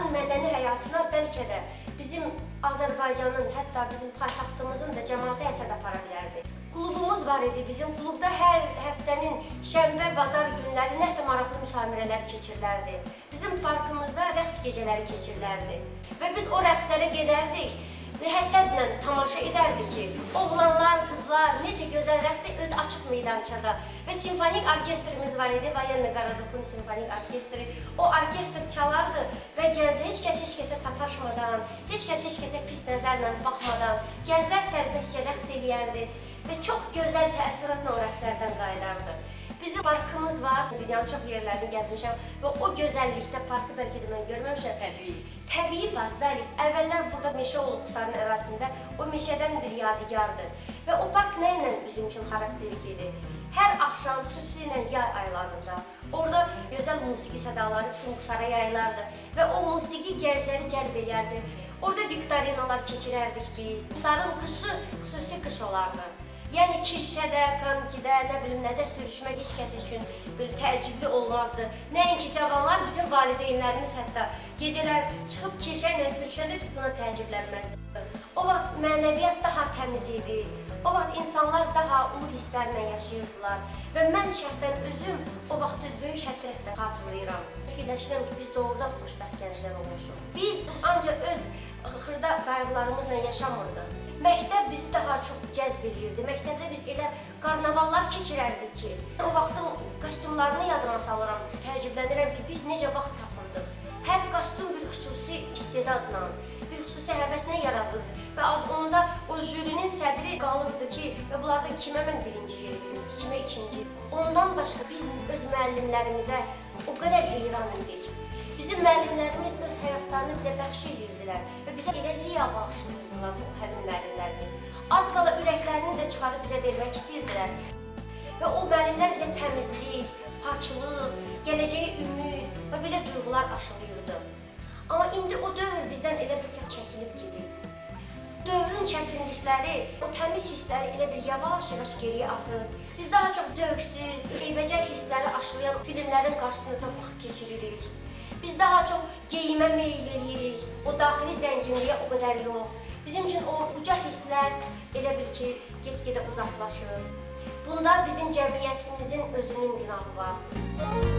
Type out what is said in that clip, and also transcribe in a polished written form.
Qusarın mədəni həyatına bəlkə də bizim Azərbaycanın, hətta bizim paytaxtımızın da cəmaatı həsəd apara bilərdi. Klubumuz var idi. Bizim klubda hər həftənin şənbə, bazar günləri nəsə maraqlı müsamirələr keçirilərdi. Bizim parkımızda rəqs gecələri keçirilərdi. Və biz o rəqslərə gedərdik və həsədlə tamaşa edərdik ki, oğlanlar, qızlar necə gözəl rəqs öz açıq meydançada. Və simfonik orkestrimiz var idi, Voyenno Gorodokun simfonik orkestri. O orkestr çalardı və gənclər heç kəs heç kəsə sataşmadan, heç kəs heç kəsə pis nəzərlə baxmadan, gənclər sərbəstcə rəqs eləyərdi və çox gözəl təəssüratla o rəqslərdən qayıdardı. Bizim parkımız var, dünyanın çox yerlərini gəzmişəm və o gözəllikdə parkı bəlkə də mən görməmişəm. Təbii. Təbii park, bəli. Əvvəllər burada meşə olub Qusarın ərazisində, o meşədən bir yadigardır. Və o park nə ilə bizim üçün xarakterik idi? Hər axşam, xüsusilə yay aylarında, orada gözəl musiqi sədaları bütün Qusara yayılardı və o musiqi gəncləri cəlb eləyərdi. Orada viktorinalar keçirərdik biz. Qusarın qışı xüsusi qış olardı. Yəni kirşədə, konkidə, nə bilim nədə sürüşmək heç kəs üçün belə təəccüblü olmazdı. Nəinki cavanlar, bizim valideynlərimiz hətta gecələr çıxıb kirşə ilə sürüşəndə biz buna təəccüblənməzdik. O vaxt mənəviyyat daha təmiz idi. O vaxt insanlar daha ulu hisslərlə yaşayırdılar. Və mən şəxsən özüm o vaxtı böyük həsrətlə xatırlayıram. Fikirləşirəm ki, biz doğrudan xoşbəxt gənclər olmuşuq. Biz ancaq öz xırda qayğılarımızla yaşamırdıq. Məktəb bizi daha çox cəzb edirdi. Məktəbdə biz elə karnavallar keçirərdik ki, o vaxtın kostyumlarını yadıma salıram. Təəccüblənirəm ki, biz necə vaxt tapırdıq. Hər kostyum bir xüsusi istedadla, bir xüsusi həvəslə yaradılırdı. Və onda o jürinin sədri qalırdı ki, və bunlardan kimə mən birinci yeri verim, kimə ikinci. Ondan başqa biz öz müəllimlərimizə o qədər heyran idik. Bizim müəllimlərimiz öz həyatlarını bizə bəxş edirdilər və bizə elə ziya bağışlayırdılar bu həmin müəllimlərimiz. Az qala ürəklərini də çıxarıb bizə vermək istəyirdilər. Və o müəllimlər bizə təmizlik, paklıq, gələcəyə ümid və belə duyğular aşılayırdı. Amma indi o dövr bizdən elə bir ki, çəkilib gedir. Dövrün çətinlikləri, o təmiz hissləri elə bir yavaş-yavaş geriyə atır. Biz daha çox zövqsüz, eybəcər hissləri aşılayan filmlərin qarşısında çox vaxt keçiririk. Biz daha çox geyimə meyil eləyirik, o daxili zənginliyə o qədər yox. Bizim üçün o uca hisslər elə bil ki, get-gedə uzaqlaşır. Bunda bizim cəmiyyətimizin özünün günahı var.